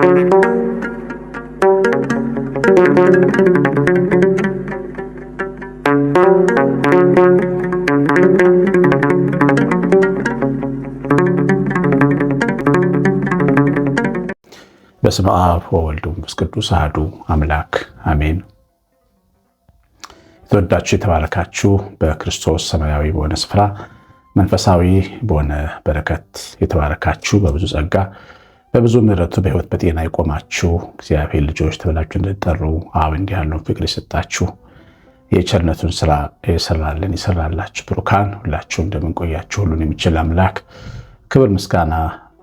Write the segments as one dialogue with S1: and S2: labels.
S1: በስመ አብ ወወልድ ወመንፈስ ቅዱስ አሐዱ አምላክ አሜን። የተወዳችሁ የተባረካችሁ በክርስቶስ ሰማያዊ በሆነ ስፍራ መንፈሳዊ በሆነ በረከት የተባረካችሁ በብዙ ጸጋ በብዙ ምሕረቱ በሕይወት በጤና የቆማችሁ እግዚአብሔር ልጆች ተብላችሁ እንድትጠሩ አብ እንዲህ ያለውን ፍቅር የሰጣችሁ የቸርነቱን ስራ የሰራልን የሰራላችሁ ብሩካን ሁላችሁ እንደምንቆያችሁ ሁሉን የሚችል አምላክ ክብር ምስጋና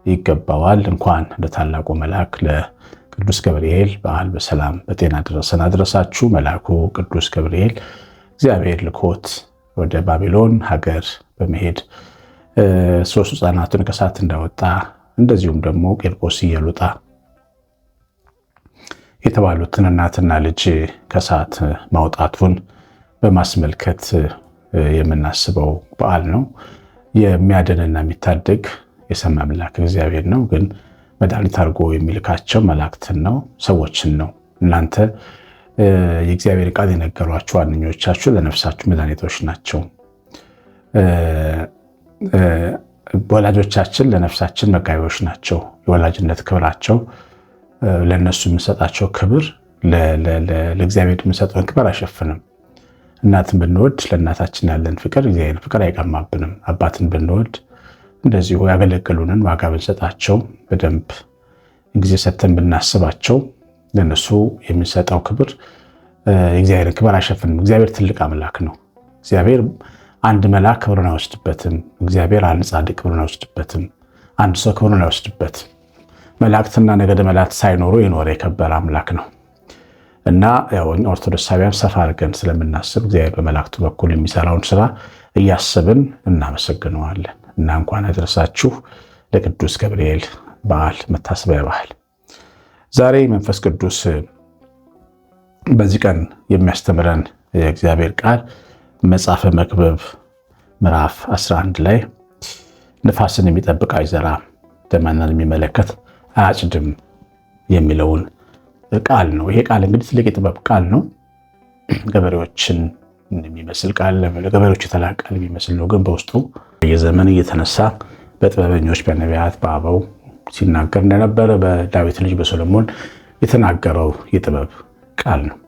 S1: ይገባዋል። እንኳን ለታላቁ መልአክ ለቅዱስ ገብርኤል በዓል በሰላም በጤና ደረሰን አድረሳችሁ። መልአኩ ቅዱስ ገብርኤል እግዚአብሔር ልኮት ወደ ባቢሎን ሀገር በመሄድ ሶስት ሕፃናትን ከእሳት እንዳወጣ እንደዚሁም ደግሞ ቂርቆስ ኢየሉጣ የተባሉትን እናትና ልጅ ከእሳት ማውጣቱን በማስመልከት የምናስበው በዓል ነው። የሚያድንና የሚታደግ የሰማይ አምላክ እግዚአብሔር ነው። ግን መድኃኒት አድርጎ የሚልካቸው መላእክትን ነው፣ ሰዎችን ነው። እናንተ የእግዚአብሔር ቃል የነገሯችሁ ዋነኞቻችሁ ለነፍሳችሁ መድኃኒቶች ናቸው። ወላጆቻችን ለነፍሳችን መጋቢዎች ናቸው። የወላጅነት ክብራቸው ለእነሱ የምንሰጣቸው ክብር ለእግዚአብሔር የምንሰጠውን ክብር አይሸፍንም። እናትን ብንወድ ለእናታችን ያለን ፍቅር እግዚአብሔር ፍቅር አይቀማብንም። አባትን ብንወድ እንደዚሁ ያገለገሉንን ዋጋ ብንሰጣቸው በደንብ ጊዜ ሰጥተን ብናስባቸው ለእነሱ የምንሰጠው ክብር የእግዚአብሔርን ክብር አይሸፍንም። እግዚአብሔር ትልቅ አምላክ ነው። እግዚአብሔር አንድ መልአክ ክብሩን አይወስድበትም። እግዚአብሔር አንድ ጻድቅ ክብሩን አይወስድበትም። አንድ ሰው ክብሩን አይወስድበትም። መላእክትና ነገደ መላእክት ሳይኖሩ የኖረ የከበረ አምላክ ነው እና ያው ኦርቶዶክሳውያን ሰፋ አድርገን ስለምናስብ እግዚአብሔር በመላእክቱ በኩል የሚሰራውን ስራ እያስብን እናመሰግነዋለን። እና እንኳን አደረሳችሁ ለቅዱስ ገብርኤል በዓል መታሰቢያ በዓል። ዛሬ መንፈስ ቅዱስ በዚህ ቀን የሚያስተምረን የእግዚአብሔር ቃል መጽሐፈ መክብብ ምዕራፍ 11 ላይ ንፋስን የሚጠብቅ አይዘራም፣ ደመናን የሚመለከት አያጭድም የሚለውን ቃል ነው። ይሄ ቃል እንግዲህ ትልቅ የጥበብ ቃል ነው። ገበሬዎችን የሚመስል ቃል፣ ገበሬዎች የተላከ ቃል የሚመስል ነው። ግን በውስጡ የዘመን እየተነሳ በጥበበኞች በነቢያት በአበው ሲናገር እንደነበረ በዳዊት ልጅ በሶሎሞን የተናገረው የጥበብ ቃል ነው።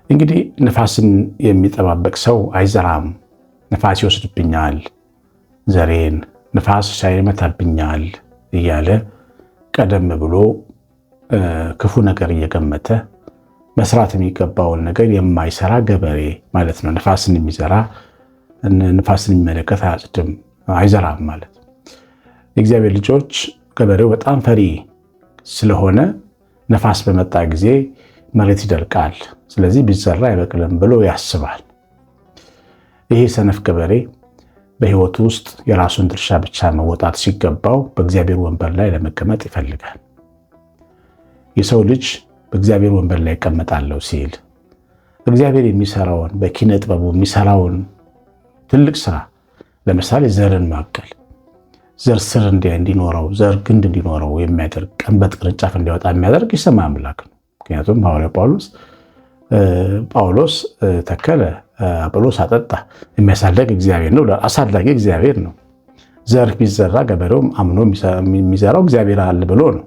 S1: እንግዲህ ንፋስን የሚጠባበቅ ሰው አይዘራም። ንፋስ ይወስድብኛል ዘሬን፣ ንፋስ ይመታብኛል እያለ ቀደም ብሎ ክፉ ነገር እየገመተ መስራት የሚገባውን ነገር የማይሰራ ገበሬ ማለት ነው። ንፋስን የሚዘራ ንፋስን የሚመለከት አያጭድም፣ አይዘራም ማለት ነው። የእግዚአብሔር ልጆች ገበሬው በጣም ፈሪ ስለሆነ ነፋስ በመጣ ጊዜ መሬት ይደርቃል፣ ስለዚህ ቢዘራ አይበቅልም ብሎ ያስባል። ይሄ ሰነፍ ገበሬ በሕይወቱ ውስጥ የራሱን ድርሻ ብቻ መወጣት ሲገባው በእግዚአብሔር ወንበር ላይ ለመቀመጥ ይፈልጋል። የሰው ልጅ በእግዚአብሔር ወንበር ላይ እቀመጣለሁ ሲል እግዚአብሔር የሚሰራውን በኪነ ጥበቡ የሚሰራውን ትልቅ ስራ ለምሳሌ ዘርን ማብቀል፣ ዘር ስር እንዲኖረው ዘር ግንድ እንዲኖረው የሚያደርግ ቀንበጥ ቅርንጫፍ እንዲያወጣ የሚያደርግ የሰማይ አምላክ ነው። ምክንያቱም ሐዋርያው ጳውሎስ ተከለ፣ አጵሎስ አጠጣ፣ የሚያሳደግ እግዚአብሔር ነው። አሳዳጊ እግዚአብሔር ነው። ዘር ቢዘራ ገበሬውም አምኖ የሚዘራው እግዚአብሔር አለ ብሎ ነው።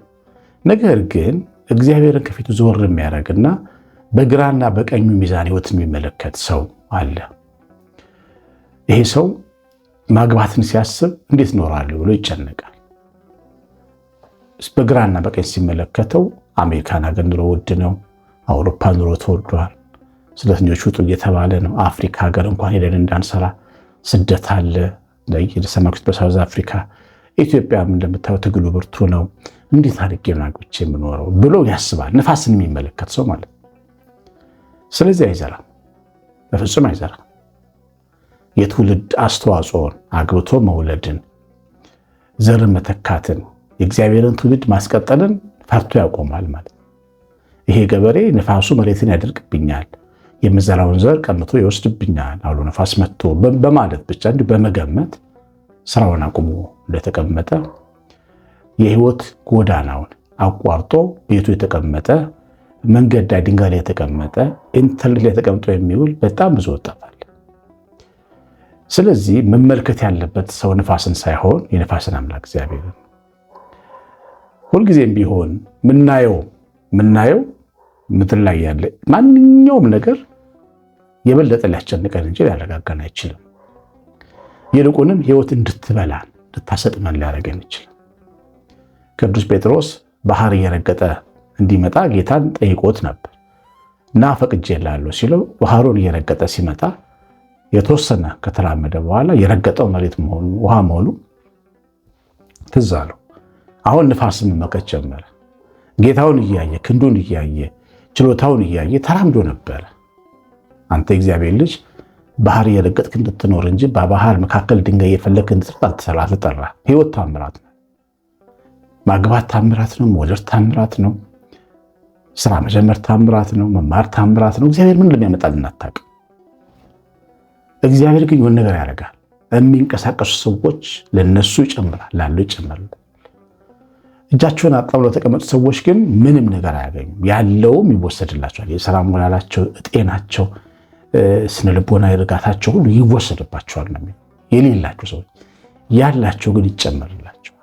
S1: ነገር ግን እግዚአብሔርን ከፊቱ ዞር የሚያደርግና በግራና በቀኙ ሚዛን ሕይወትን የሚመለከት ሰው አለ። ይሄ ሰው ማግባትን ሲያስብ እንዴት እኖራለሁ ብሎ ይጨነቃል። በግራና በቀኝ ሲመለከተው አሜሪካን ሀገር ኑሮ ውድ ነው፣ አውሮፓ ኑሮ ተወዷል፣ ስደተኞች ውጡ እየተባለ ነው። አፍሪካ ሀገር እንኳን ሄደን እንዳንሰራ ስደት አለ። ሰማኩት በሳውዝ አፍሪካ፣ ኢትዮጵያም እንደምታየው ትግሉ ብርቱ ነው። እንዴት አድርጌ ነው አግብቼ የምኖረው ብሎ ያስባል። ንፋስን የሚመለከት ሰው ማለት ነው። ስለዚህ አይዘራም፣ በፍጹም አይዘራም። የትውልድ አስተዋጽኦን አግብቶ መውለድን፣ ዘርን መተካትን፣ የእግዚአብሔርን ትውልድ ማስቀጠልን ፈርቶ ያቆማል ማለት ነው። ይሄ ገበሬ ንፋሱ መሬትን ያደርቅብኛል፣ የምዘራውን ዘር ቀምቶ ይወስድብኛል፣ አውሎ ነፋስ መጥቶ በማለት ብቻ እንዲሁ በመገመት ስራውን አቁሞ እንደተቀመጠ የህይወት ጎዳናውን አቋርጦ ቤቱ የተቀመጠ፣ መንገድ ላይ ድንጋይ ላይ የተቀመጠ፣ ኢንተርኔት ላይ ተቀምጦ የሚውል በጣም ብዙ ወጣት አለ። ስለዚህ መመልከት ያለበት ሰው ንፋስን ሳይሆን የንፋስን አምላክ እግዚአብሔርን። ሁልጊዜም ቢሆን ምናየው ምድር ላይ ያለ ማንኛውም ነገር የበለጠ ሊያስጨንቀን እንጂ ሊያረጋጋን አይችልም። ይልቁንም ሕይወት እንድትበላን እንድታሰጥመን ሊያደርገን ይችላል። ቅዱስ ጴጥሮስ ባህር እየረገጠ እንዲመጣ ጌታን ጠይቆት ነበር። እና ፈቅጄልሃለሁ ሲለው ባህሩን እየረገጠ ሲመጣ የተወሰነ ከተራመደ በኋላ የረገጠው መሬት መሆኑ ውሃ መሆኑ ትዝ አለው። አሁን ንፋስን መመከት ጀመረ። ጌታውን እያየ፣ ክንዱን እያየ፣ ችሎታውን እያየ ተራምዶ ነበረ። አንተ እግዚአብሔር ልጅ ባህር እየረገጥክ እንድትኖር እንጂ በባህር መካከል ድንጋይ እየፈለግክ እንድትረግጥ አልተጠራህም። ሕይወት ታምራት ነው። ማግባት ታምራት ነው። መውለድ ታምራት ነው። ስራ መጀመር ታምራት ነው። መማር ታምራት ነው። እግዚአብሔር ምን እንደሚያመጣልን አታውቅም። እግዚአብሔር ግን የሆነ ነገር ያደርጋል። የሚንቀሳቀሱ ሰዎች ለነሱ ይጨምራል፣ ላለው ይጨምራል። እጃቸውን አጣምረው ለተቀመጡ ሰዎች ግን ምንም ነገር አያገኙም። ያለውም ይወሰድላቸዋል። የስራ ሞራላቸው፣ ጤናቸው፣ ስነ ልቦና እርጋታቸው ሁሉ ይወሰድባቸዋል ነው የሚለው። የሌላቸው ሰዎች፣ ያላቸው ግን ይጨመርላቸዋል።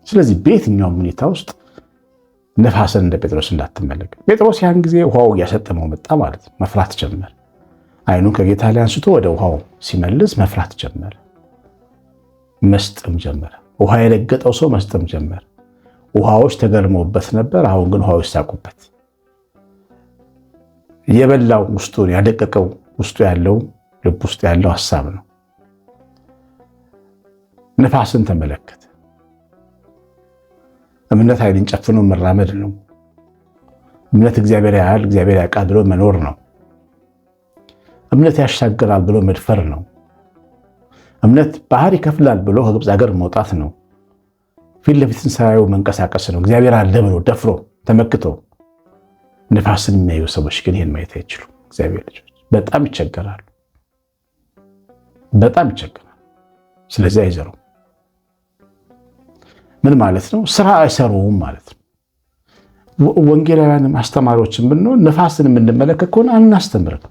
S1: ስለዚህ በየትኛውም ሁኔታ ውስጥ ነፋስን እንደ ጴጥሮስ እንዳትመለከት። ጴጥሮስ ያን ጊዜ ውሃው እያሰጠመው መጣ ማለት ነው። መፍራት ጀመረ። አይኑን ከጌታ ላይ አንስቶ ወደ ውሃው ሲመልስ መፍራት ጀመረ። መስጠም ጀመረ። ውሃ የረገጠው ሰው መስጠም ጀመረ። ውሃዎች ተገርመውበት ነበር። አሁን ግን ውሃዎች ሳቁበት። የበላው ውስጡን ያደቀቀው ውስጡ ያለው ልብ ውስጥ ያለው ሐሳብ ነው። ነፋስን ተመለከተ። እምነት ዓይንን ጨፍኖ መራመድ ነው። እምነት እግዚአብሔር ያያል እግዚአብሔር ያውቃል ብሎ መኖር ነው። እምነት ያሻግራል ብሎ መድፈር ነው። እምነት ባህር ይከፍላል ብሎ ከግብፅ ሀገር መውጣት ነው። ፊት ለፊትን ሳያዩ መንቀሳቀስ ነው። እግዚአብሔር አለ ብሎ ደፍሮ ተመክቶ። ነፋስን የሚያዩ ሰዎች ግን ይህን ማየት አይችሉም። እግዚአብሔር ልጆች በጣም ይቸገራሉ፣ በጣም ይቸገራሉ። ስለዚህ አይዘሩም። ምን ማለት ነው? ስራ አይሰሩም ማለት ነው። ወንጌላውያንም አስተማሪዎችን ብንሆን ነፋስን የምንመለከት ከሆነ አናስተምርም።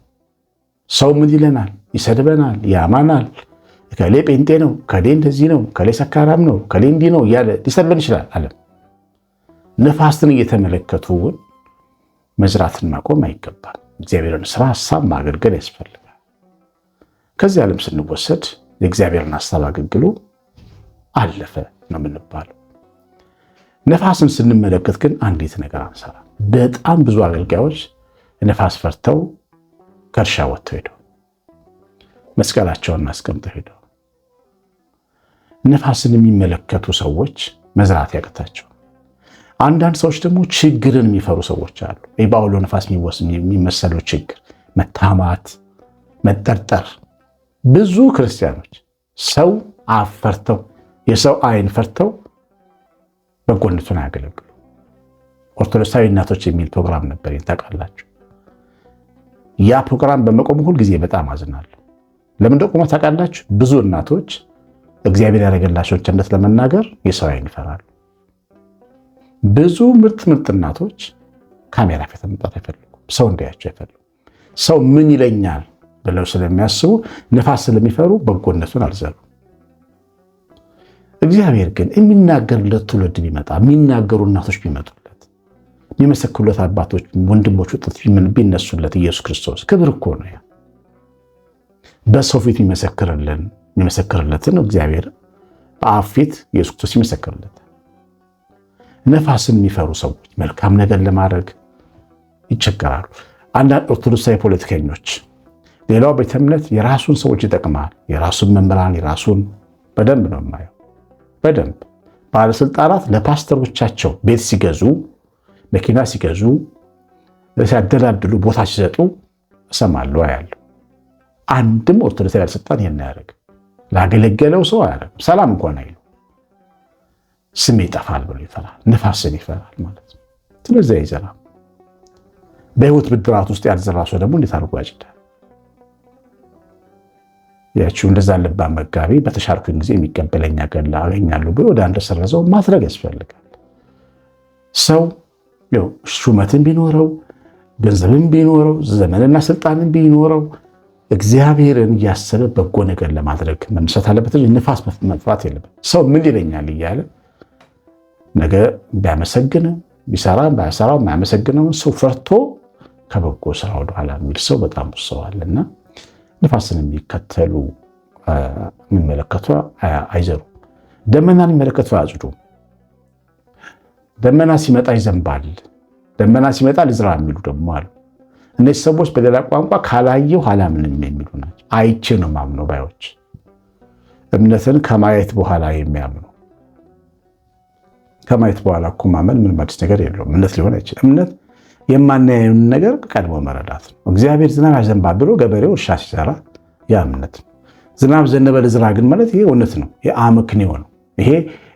S1: ሰው ምን ይለናል? ይሰድበናል፣ ያማናል። ከሌ ጴንጤ ነው፣ ከሌ እንደዚህ ነው፣ ከሌ ሰካራም ነው፣ ከሌ እንዲህ ነው እያለ ሊሰድበን ይችላል። ዓለም ነፋስን እየተመለከቱ መዝራትን ማቆም አይገባም። እግዚአብሔርን ስራ ሀሳብ ማገልገል ያስፈልጋል። ከዚህ ዓለም ስንወሰድ የእግዚአብሔርን ሀሳብ አገልግሎ አለፈ ነው የምንባለው። ነፋስን ስንመለከት ግን አንዲት ነገር አንሰራ። በጣም ብዙ አገልጋዮች ነፋስ ፈርተው ከእርሻ ወጥተው ሄደው መስቀላቸውን አስቀምጠው ሄደው። ነፋስን የሚመለከቱ ሰዎች መዝራት ያቅታቸው። አንዳንድ ሰዎች ደግሞ ችግርን የሚፈሩ ሰዎች አሉ። በአውሎ ነፋስ የሚመሰለው ችግር፣ መታማት፣ መጠርጠር። ብዙ ክርስቲያኖች ሰው አፍ ፈርተው የሰው ዓይን ፈርተው በጎነቱን አያገለግሉ። ኦርቶዶክሳዊ እናቶች የሚል ፕሮግራም ነበር፣ ታውቃላችሁ። ያ ፕሮግራም በመቆሙ ሁልጊዜ በጣም አዝናለሁ። ለምን እንደቆመ ታውቃላችሁ? ብዙ እናቶች እግዚአብሔር ያደረገላቸውን ቸርነት ለመናገር የሰው ዓይን ይፈራሉ። ብዙ ምርጥ ምርጥ እናቶች ካሜራ ፊት መምጣት አይፈልጉም። ሰው እንዲያቸው አይፈልጉም። ሰው ምን ይለኛል ብለው ስለሚያስቡ፣ ነፋስ ስለሚፈሩ በጎነቱን አልዘሩም። እግዚአብሔር ግን የሚናገርለት ትውልድ ቢመጣ፣ የሚናገሩ እናቶች ቢመጡለት፣ የሚመሰክሩለት አባቶች፣ ወንድሞች፣ ወጣቶች ቢነሱለት ኢየሱስ ክርስቶስ ክብር እኮ ነው። ያ በሰው ፊት የሚመሰክርለትን እግዚአብሔር በአብ ፊት ኢየሱስ ክርስቶስ ይመሰክርለታል። ነፋስን የሚፈሩ ሰዎች መልካም ነገር ለማድረግ ይቸገራሉ። አንዳንድ ኦርቶዶክሳዊ ፖለቲከኞች፣ ሌላው ቤተ እምነት የራሱን ሰዎች ይጠቅማል፣ የራሱን መምህራን፣ የራሱን በደንብ ነው የማየው። በደንብ ባለስልጣናት ለፓስተሮቻቸው ቤት ሲገዙ፣ መኪና ሲገዙ፣ ሲያደላድሉ፣ ቦታ ሲሰጡ እሰማለሁ፣ አያለሁ። አንድም ኦርቶዶክሳዊ ባለስልጣን ይሄን አያደርግም። ላገለገለው ሰው አያደርግም። ሰላም እንኳን አይሉ ስሜ ይጠፋል ብሎ ይፈራል። ነፋስን ይፈራል ማለት ነው። ስለዚህ አይዘራም። በህይወት ብድራት ውስጥ ያልዘራ ሰው ደግሞ እንዴት አድርጎ ያጭዳል? ያቺው እንደዛ ልባ መጋቢ በተሻርኩኝ ጊዜ የሚቀበለኝ አገኛለሁ ብሎ ወደ አንድ ሰረዘው ማድረግ ያስፈልጋል። ሰው ሹመትን ቢኖረው፣ ገንዘብን ቢኖረው፣ ዘመንና ስልጣንን ቢኖረው እግዚአብሔርን እያሰበ በጎ ነገር ለማድረግ መነሳት አለበት እንጂ ንፋስ መፍራት የለበት። ሰው ምን ይለኛል እያለ ነገ ቢያመሰግንም ቢሰራ ባያሰራው የማያመሰግነውን ሰው ፈርቶ ከበጎ ስራ ወደኋላ የሚል ሰው በጣም ብዙ ሰው አለና ንፋስን የሚከተሉ የሚመለከቱ አይዘሩም። ደመናን የሚመለከቱ አያጭዱም። ደመና ሲመጣ ይዘንባል፣ ደመና ሲመጣ ልዝራ የሚሉ ደግሞ አሉ። እነዚህ ሰዎች በሌላ ቋንቋ ካላየሁ አላምንም የሚሉ ናቸው። አይቼ ነው ማምነው ባዮች፣ እምነትን ከማየት በኋላ የሚያምኑ። ከማየት በኋላ እኮ ማመን ምንም አዲስ ነገር የለውም። እምነት ሊሆን አይችልም። እምነት የማናየውን ነገር ቀድሞ መረዳት ነው። እግዚአብሔር ዝናብ ያዘንባል ብሎ ገበሬው እርሻ ሲሰራ ያ እምነት ነው። ዝናብ ዘነበ ልዝራ ግን ማለት ይሄ እውነት ነው። ይሄ አመክንዮ ነው። ይሄ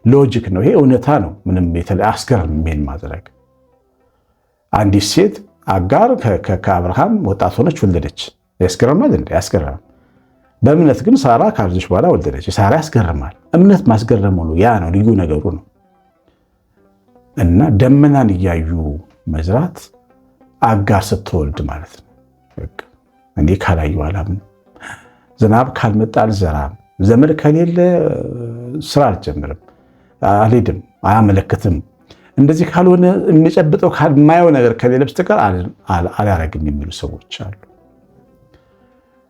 S1: logic ነው። ይሄ እውነታ ነው። ምንም የተለየ አስገራሚ ማድረግ። አንዲት ሴት አጋር ከአብርሃም ወጣት ሆነች፣ ወለደች። ያስገርማል እንዴ? ያስገርማል። በእምነት ግን ሳራ ካረጀች በኋላ ወለደች። ሳራ ያስገርማል። እምነት ማስገረሙ ነው። ያ ነው ልዩ ነገሩ ነው። እና ደመናን እያዩ መዝራት አጋር ስትወልድ ማለት ነው። እኔ ካላየሁ አላምንም፣ ዝናብ ካልመጣ አልዘራም፣ ዘመድ ከሌለ ስራ አልጀምርም፣ አልሄድም፣ አያመለክትም፣ እንደዚህ ካልሆነ የሚጨብጠው የማየው ነገር ከሌለ በስተቀር አላረግም የሚሉ ሰዎች አሉ።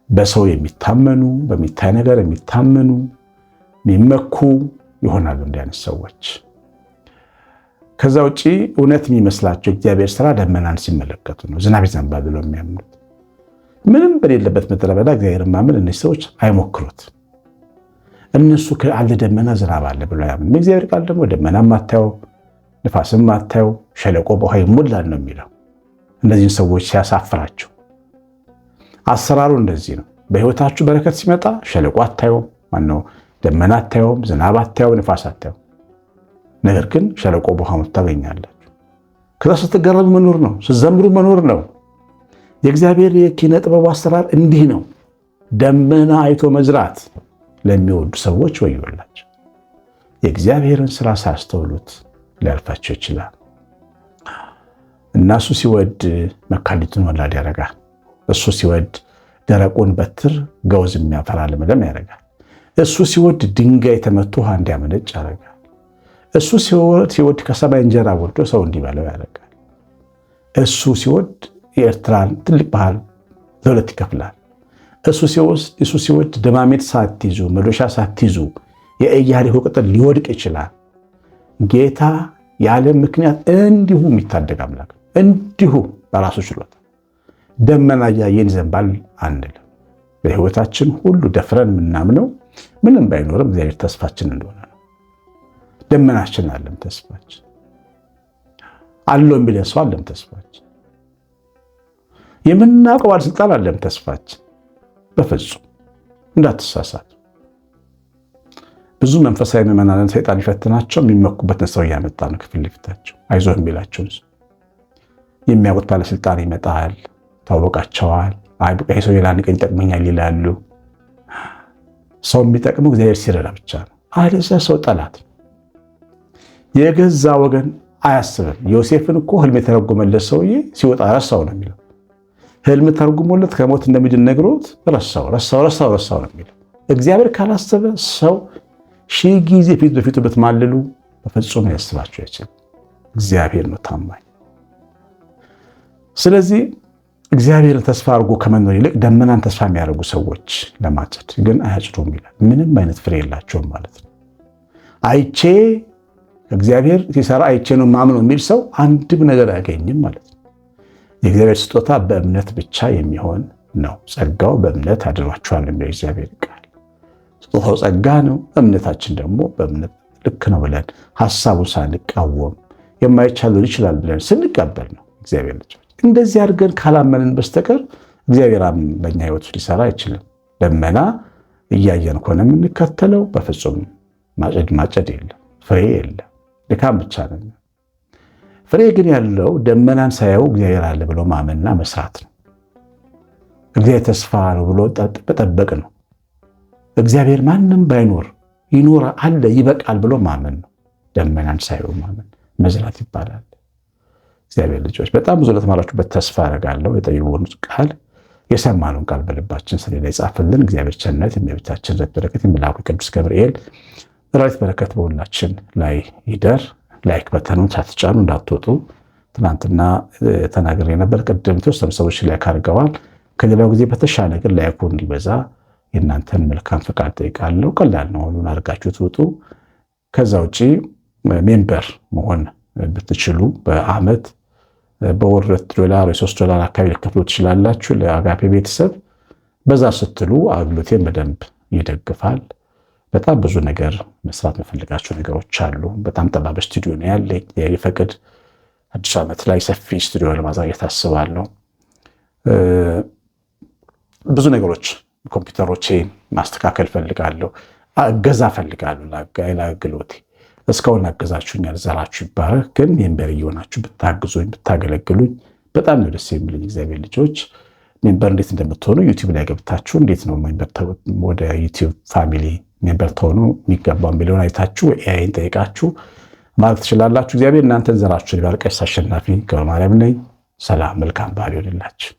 S1: በሰው የሚታመኑ፣ በሚታይ ነገር የሚታመኑ፣ የሚመኩ ይሆናሉ እንዲህ አይነት ሰዎች። ከዛ ውጪ እውነት የሚመስላቸው እግዚአብሔር ስራ ደመናን ሲመለከቱ ነው። ዝናብ ይዘንባል ብለው የሚያምኑት ምንም በሌለበት ምድረ በዳ እግዚአብሔር ማመን እነዚህ ሰዎች አይሞክሩት። እነሱ አለ ደመና ዝናብ አለ ብለው ያምኑ። እግዚአብሔር ቃል ደግሞ ደመና ማታየው፣ ንፋስም ማታየው፣ ሸለቆ በውሃ ይሞላል ነው የሚለው። እነዚህን ሰዎች ሲያሳፍራቸው አሰራሩ እንደዚህ ነው። በህይወታችሁ በረከት ሲመጣ ሸለቆ አታየውም፣ ማነው ደመና አታየውም፣ ዝናብ አታየውም፣ ንፋስ አታየውም። ነገር ግን ሸለቆ በውሃ ሞልቶ ታገኛላችሁ። ከዛ ስትገረሙ መኖር ነው፣ ስትዘምሩ መኖር ነው። የእግዚአብሔር የኪነ ጥበቡ አሰራር እንዲህ ነው። ደመና አይቶ መዝራት ለሚወዱ ሰዎች ወዮላቸው። የእግዚአብሔርን ስራ ሳያስተውሉት ሊያልፋቸው ይችላል። እና እሱ ሲወድ መካኒቱን ወላድ ያደርጋል። እሱ ሲወድ ደረቁን በትር ገውዝ የሚያፈራ ለምለም ያደርጋል። እሱ ሲወድ ድንጋይ ተመቶ ውሃ እንዲያመነጭ ያደርጋል። እሱ ሲወድ ከሰማይ እንጀራ ወርዶ ሰው እንዲበላው ያደርጋል። እሱ ሲወድ የኤርትራን ትልቅ ባህር ለሁለት ይከፍላል። እሱ ሲወድ ደማሜት ሳትይዙ መዶሻ ሳትይዙ የኢያሪኮ ቅጥር ሊወድቅ ይችላል። ጌታ ያለ ምክንያት እንዲሁ የሚታደግ አምላክ ነው። እንዲሁ በራሱ ችሎታ ደመና እያየን ይዘንባል አንልም። በሕይወታችን ሁሉ ደፍረን የምናምነው ምንም ባይኖርም እግዚአብሔር ተስፋችን እንደሆነ ነው። ደመናችን አለም ተስፋችን አለው የሚለን ሰው አለም ተስፋችን፣ የምናውቀው ባለስልጣን አለም ተስፋችን። በፍጹም እንዳትሳሳቱ። ብዙ መንፈሳዊ ምዕመናንን ሰይጣን ይፈትናቸው የሚመኩበትን ሰው እያመጣ ነው ከፊት ለፊታቸው አይዞህ የሚላቸውን ሰው። የሚያውቁት ባለስልጣን ይመጣል፣ ታወቃቸዋል። አይ በቃ ይሄ ሰው ሌላ ቀን ይጠቅመኛል ይላሉ። ሰው የሚጠቅመው እግዚአብሔር ሲረዳ ብቻ ነው። አለዚያ ሰው ጠላት ነው። የገዛ ወገን አያስብም። ዮሴፍን እኮ ህልም የተረጎመለት ሰውዬ ሲወጣ ረሳው ነው የሚለው። ህልም ተርጉሞለት ከሞት እንደሚድን ነግሮት ረሳው ረሳው ረሳው ረሳው ነው የሚለው። እግዚአብሔር ካላሰበ ሰው ሺህ ጊዜ ፊት በፊቱ ብትማልሉ በፍጹም ሊያስባቸው አይችልም። እግዚአብሔር ነው ታማኝ። ስለዚህ እግዚአብሔርን ተስፋ አድርጎ ከመኖር ይልቅ ደመናን ተስፋ የሚያደርጉ ሰዎች ለማጨድ ግን አያጭዱም ይላል። ምንም አይነት ፍሬ የላቸውም ማለት ነው። አይቼ እግዚአብሔር ሲሰራ አይቼ ነው ማምነው የሚል ሰው አንድም ነገር አያገኝም ማለት ነው። የእግዚአብሔር ስጦታ በእምነት ብቻ የሚሆን ነው። ጸጋው በእምነት አድኗችኋል የሚለው እግዚአብሔር ቃል። ስጦታው ጸጋ ነው። እምነታችን ደግሞ በእምነት ልክ ነው ብለን ሀሳቡን ሳንቃወም የማይቻለውን ይችላል ብለን ስንቀበል ነው። እግዚአብሔር ልጆች እንደዚህ አድርገን ካላመንን በስተቀር እግዚአብሔር በእኛ ሕይወት ሊሰራ አይችልም። ደመና እያየን ከሆነ የምንከተለው በፍጹም ማጨድ ማጨድ የለም፣ ፍሬ የለም፣ ድካም ብቻ ነው። ፍሬ ግን ያለው ደመናን ሳያው እግዚአብሔር አለ ብሎ ማመንና መስራት ነው። እግዚአብሔር ተስፋ ነው ብሎ መጠበቅ ነው። እግዚአብሔር ማንም ባይኖር ይኖር አለ ይበቃል ብሎ ማመን ነው። ደመናን ሳያዩ ማመን መዝራት ይባላል። እግዚአብሔር ልጆች በጣም ብዙ ለተማራችሁበት ተስፋ አደርጋለሁ። የጠቢቡን ቃል የሰማነውን ቃል በልባችን ሰሌዳ ይጻፍልን። እግዚአብሔር ቸርነት፣ የእመቤታችን ረድኤት በረከት፣ የመልአኩ ቅዱስ ገብርኤል ረድኤት በረከት በሁላችን ላይ ይደር። Like button ኑን ሳትጫኑ እንዳትወጡ። ትናንትና ተናግሬ ነበር። ቅድም የተወሰኑ ሰዎች like አድርገዋል። ከሌላው ጊዜ በተሻለ ግን like ኩ እንዲበዛ የእናንተን መልካም ፈቃድ ጠይቃለሁ። ቀላል ነው። ሁሉን አድርጋችሁ ትውጡ። ከዛ ውጪ member መሆን ብትችሉ በአመት በወር $2 ወይ $3 አካባቢ ልከፍሉ ትችላላችሁ ለአጋፔ ቤተሰብ። በዛ ስትሉ አገልግሎቴን በደንብ ይደግፋል። በጣም ብዙ ነገር መስራት የምፈልጋቸው ነገሮች አሉ። በጣም ጠባብ ስቱዲዮ ነው ያለኝ። የፈቅድ አዲሱ ዓመት ላይ ሰፊ ስቱዲዮ ለማዘጋጀት አስባለሁ። ብዙ ነገሮች ኮምፒውተሮቼ ማስተካከል ፈልጋለሁ። እገዛ ፈልጋለሁ ለአገልግሎቴ። እስካሁን አገዛችሁኛል፣ ዘራችሁ ይባረክ። ግን member እየሆናችሁ ብታግዙኝ ብታገለግሉኝ በጣም ነው ደስ የሚለኝ። እግዚአብሔር ልጆች member እንዴት እንደምትሆኑ YouTube ላይ ገብታችሁ እንዴት ነው member ወደ YouTube family member ተሆኑ የሚገባው የሚለውን አይታችሁ AI ን ጠይቃችሁ ማለት ትችላላችሁ። እግዚአብሔር እናንተን ዘራችሁን ይባርክ። ቀሲስ አሸናፊ ገብረማርያም ነኝ። ሰላም፣ መልካም በዓል ይሆንላችሁ።